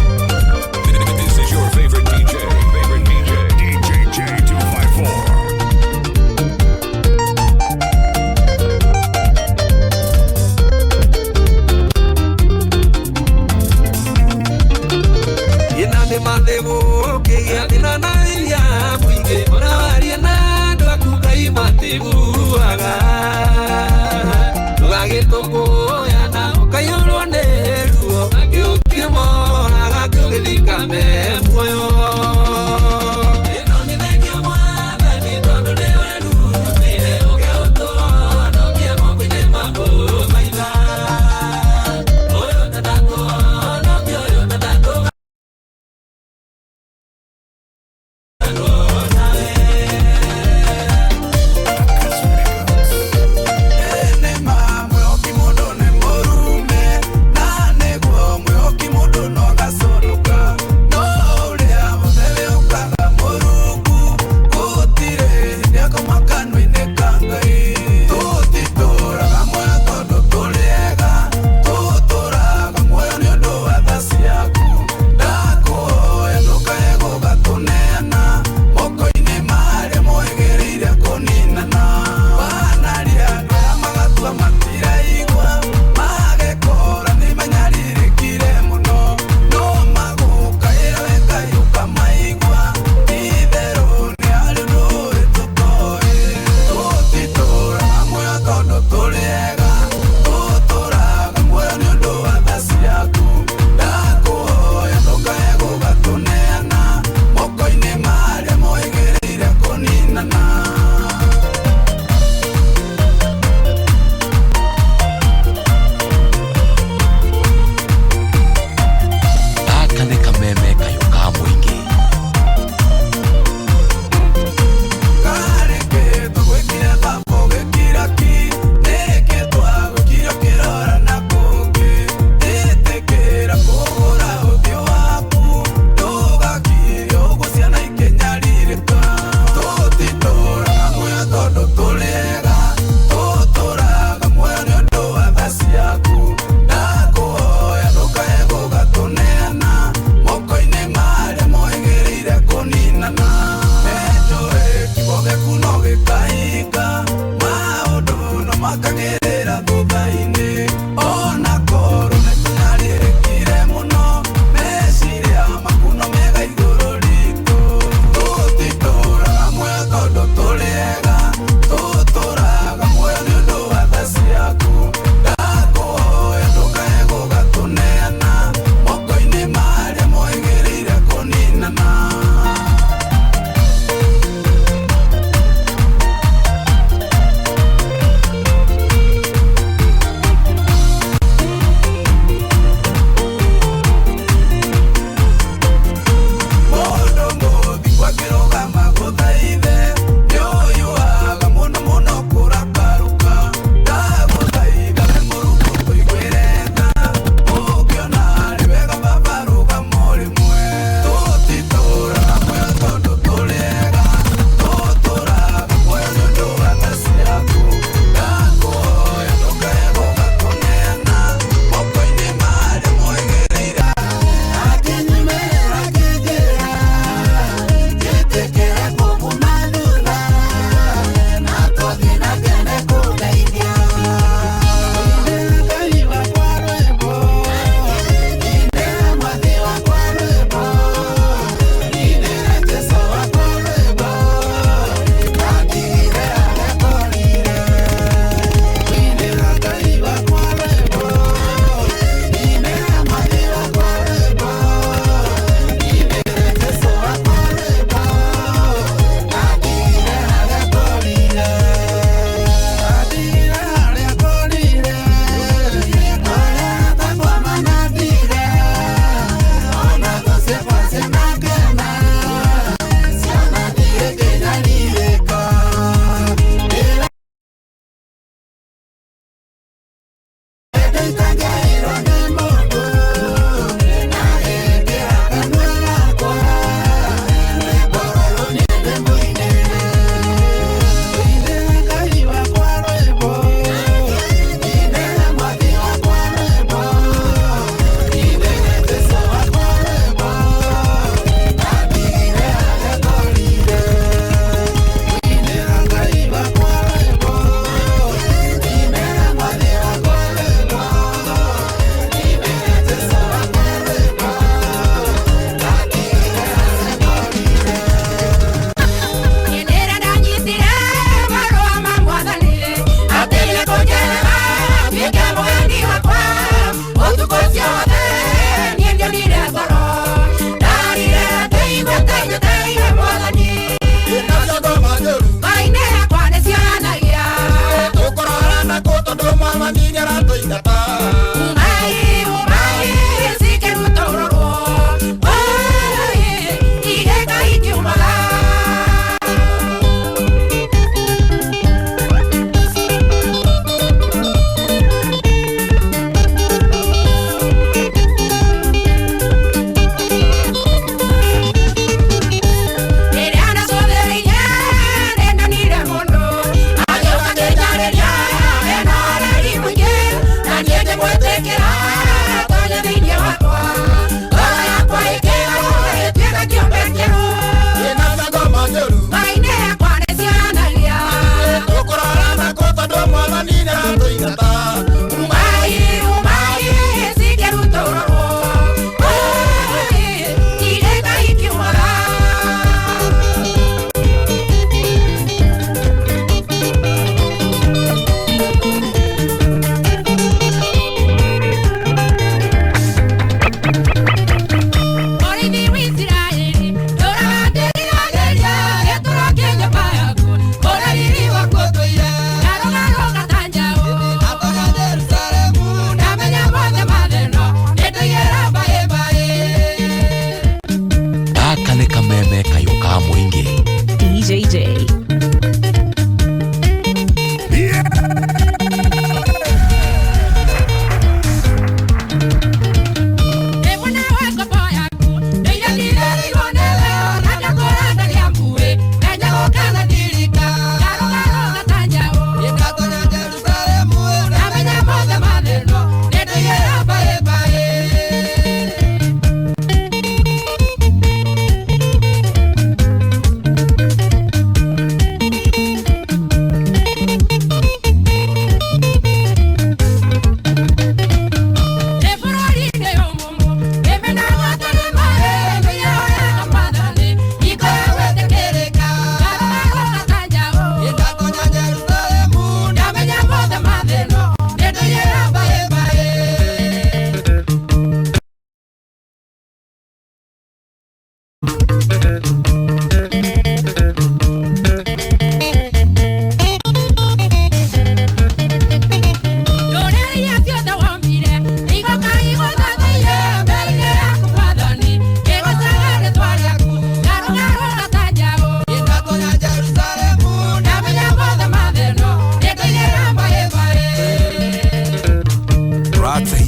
This is your favorite DJ. Favorite DJ. DJ J254. Nema, mweoki mundu Makagĩrĩra thutha-inĩ ona korwo nĩtũnyarĩrĩkire mũno meciria maku no mega igũrũ ritũ tũtitũraga muoyo tondũ tũrĩ ega tũtũraga muoyo nĩ ũndũ wa tha ciaku ndakũhoya ndũkae gũgatũneana moko-inĩ marĩa moigĩrĩire kũninana. Mũndũ mũthingu akĩrũgama gũthaithe nĩũyuaga mũno mũno kũrakarũka ndagũthaitha we Mũrungu tũiguĩre tha ũngĩona arĩ wega baba rũgama o rĩmwe tũtitũraga muoyo tondũ tũrĩ ega tũtũraga muoyo nĩ ũndũ wa tha ciaku ndakũhoya ndũkae gũgatũneana moko-inĩ marĩa moigĩrĩire akĩnyumĩrĩra akĩnjĩra njĩtĩkĩre kũmuma thutha na tũthiĩ na mbere kũndeithia Inĩra Ngai wakwa rwĩmbo inĩra Mwathi wakwa rwĩmbo inĩra Jesũ wakwa rwĩmbo ndatigire arekorire inĩra Ngai wakwa rwĩmbo inĩra Mwathi wakwa rwĩmbo inĩra Jesũ wakwa rwĩmbo ndatigire arekorire ndatigire arekorire arĩa atakwa manathire ona thũ ciakwa cianakena ciana thiĩ ngĩnyarirĩka. Ndĩtangairwo nĩ mũndũ na ĩngĩra kanua gakwa rwĩmbo rũrũ niĩ ndĩmũinĩre inĩra Ngai wakwa rwĩmbo inĩra Mwathi wakwa rwĩmbo inĩra Jesũ wakwa rwĩmbo ndatigire arekorire inĩra Ngai wakwa rwĩmbo inĩra Mwathi wakwa rwĩmbo inĩra Jesũ wakwa rwĩmbo ndatigire arekorire. Hĩndĩ ĩrĩa ndanyitire marũa ma Mwathani atĩ nĩekũnjerera nduĩke mũgeni wakwa ũtukũ ũcio wothe niĩ ndionire toro ndarire ngĩigua ta nyeteire Mwathani ngoro-inĩ yakwa nĩcionanagia Tũkũrora nakũ tondũ Mwathani nĩaratũingata umai umai cikĩrutũrũrwo oi igĩka ikiumaga. Rĩrĩa ndacũthĩrĩirie nĩndonire mũndũ agĩũka akĩnjarĩria ena ũreri mũingĩ na niĩ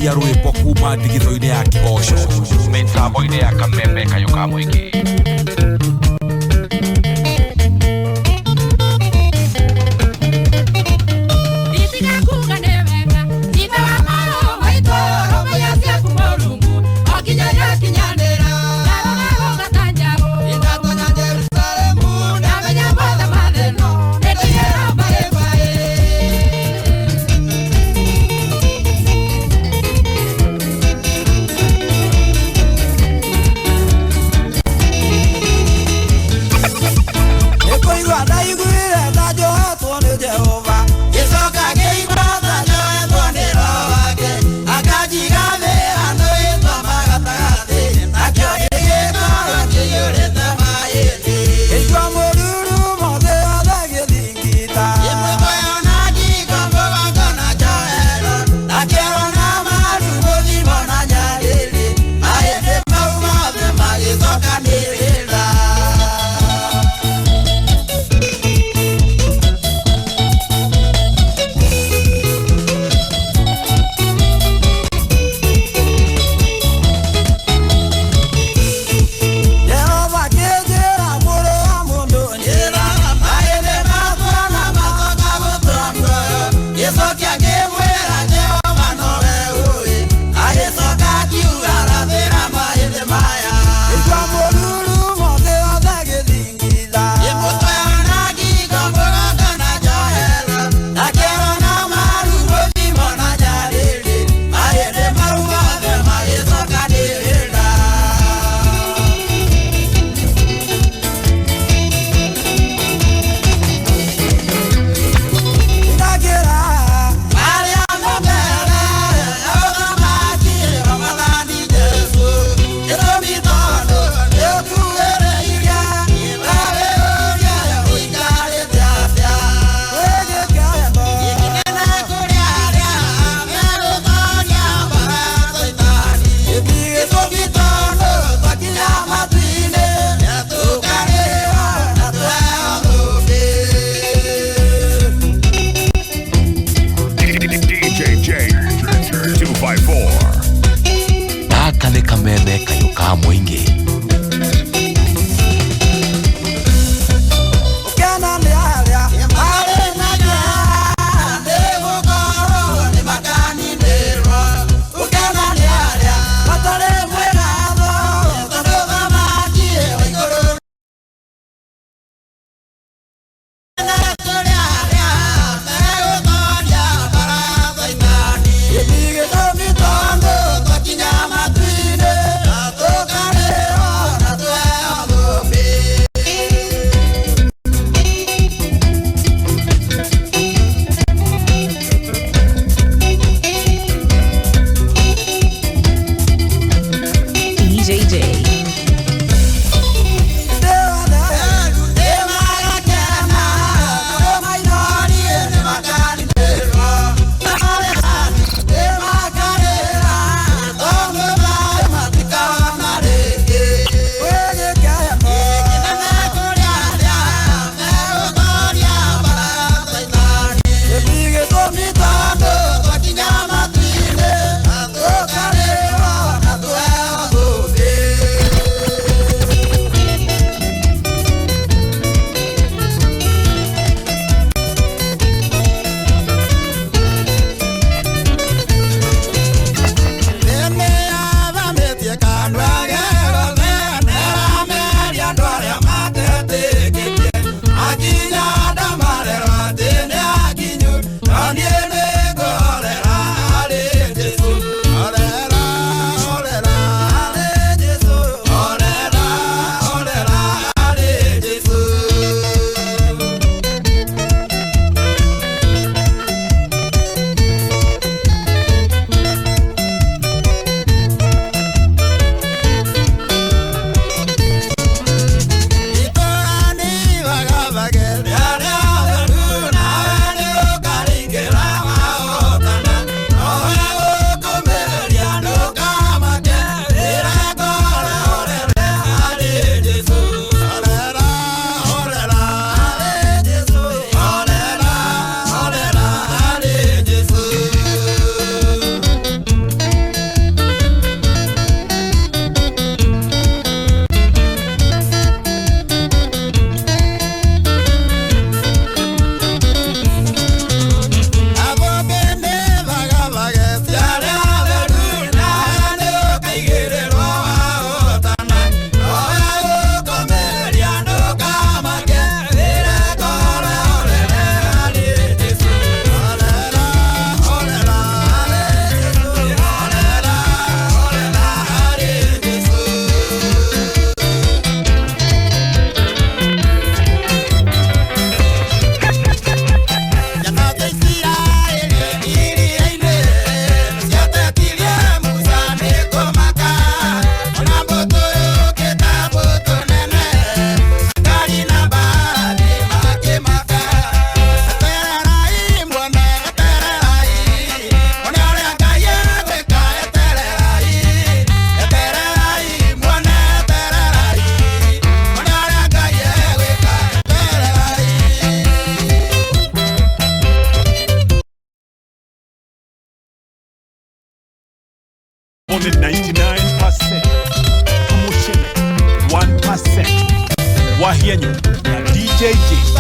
Tũratahia rwĩmbo kuma ndigithũ-inĩ ya kĩgoco mĩtambo-inĩ ya kameme kayũ ka mũingĩ. Nĩ 99% Kamuchene 1% Wahienyu na DJ J.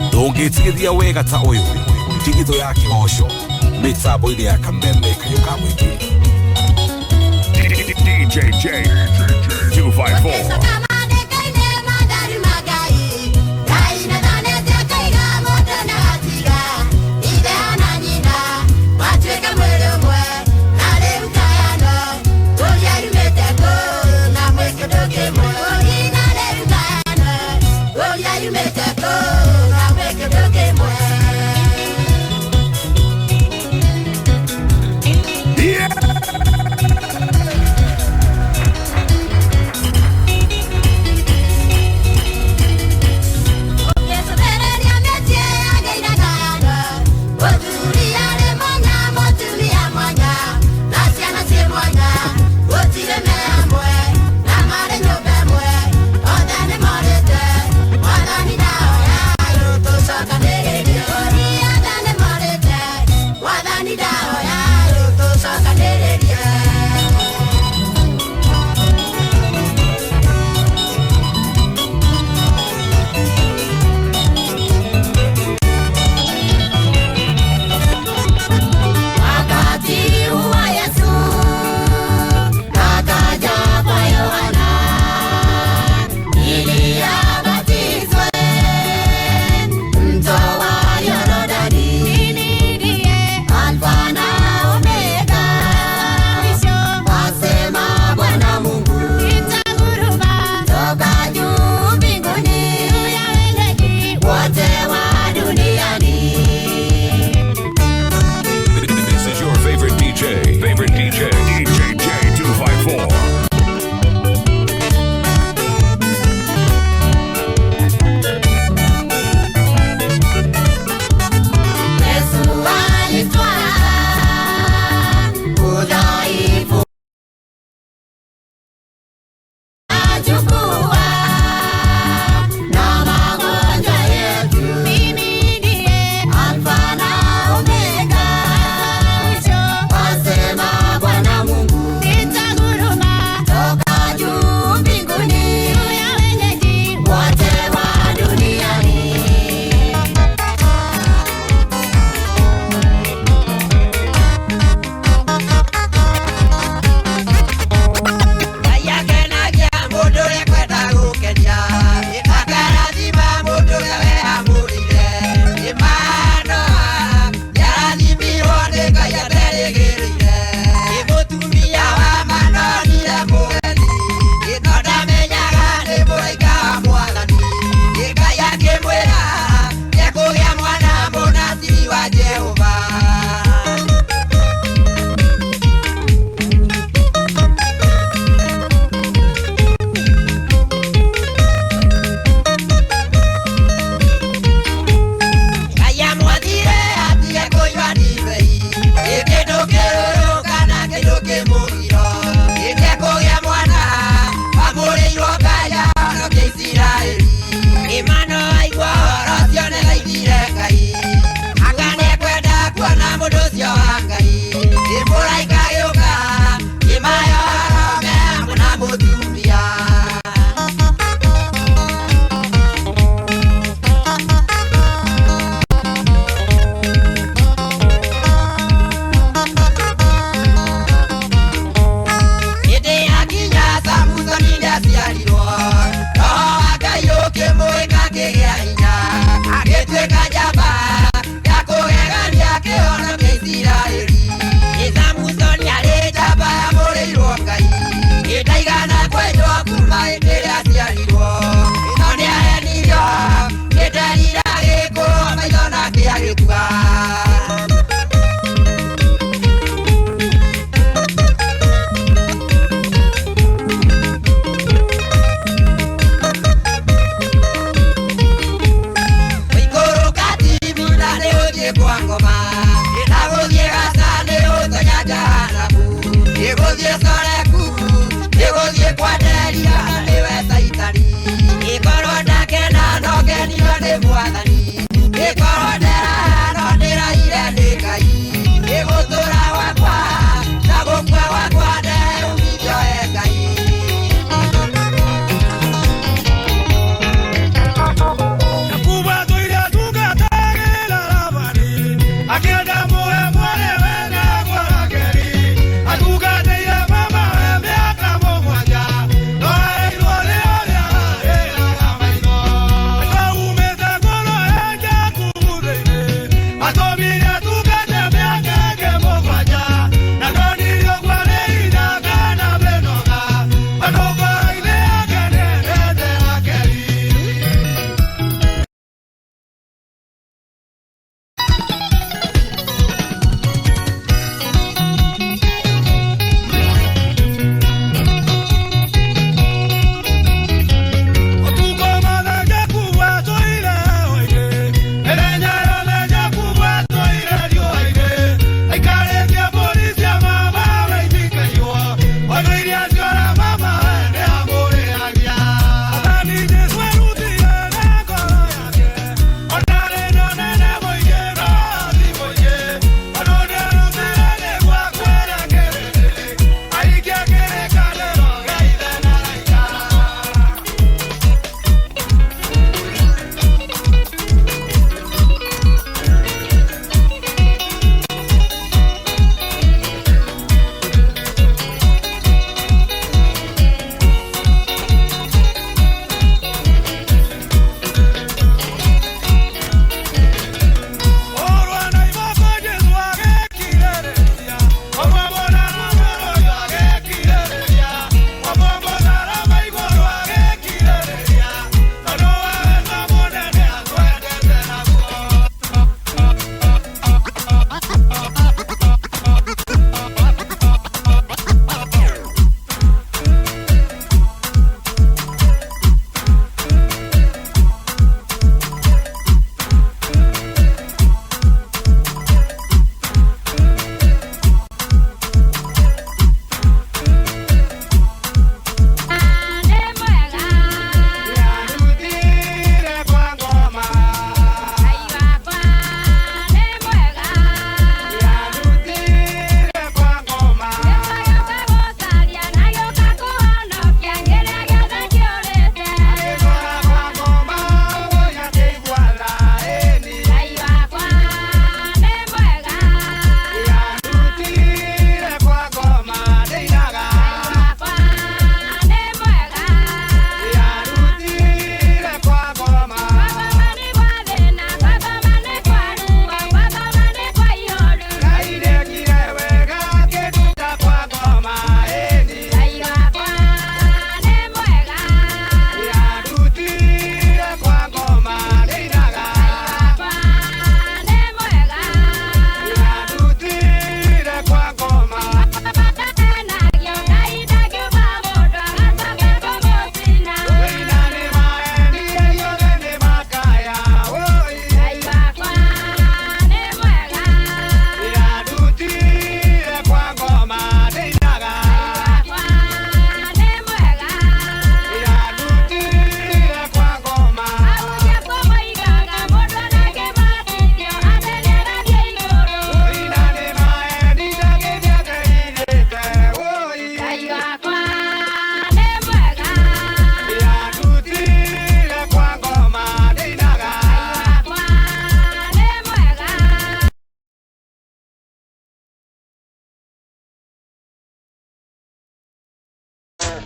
Ndũngĩtigithia wega ta ũyũ ndigithũ ya kĩgoco mĩtambo-inĩ ya kameme kayũ ka mũingĩ. DJ J 254. Yeah!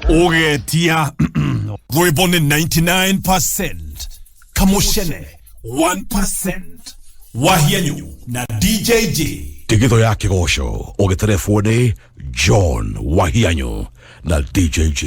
Ũgetia rwĩmbo nĩ 99% Kamushene 1% Wahianyu na DJJ. Ndigitho ya kĩgoco ũgĩterebwo nĩ John Wahianyu na DJJ.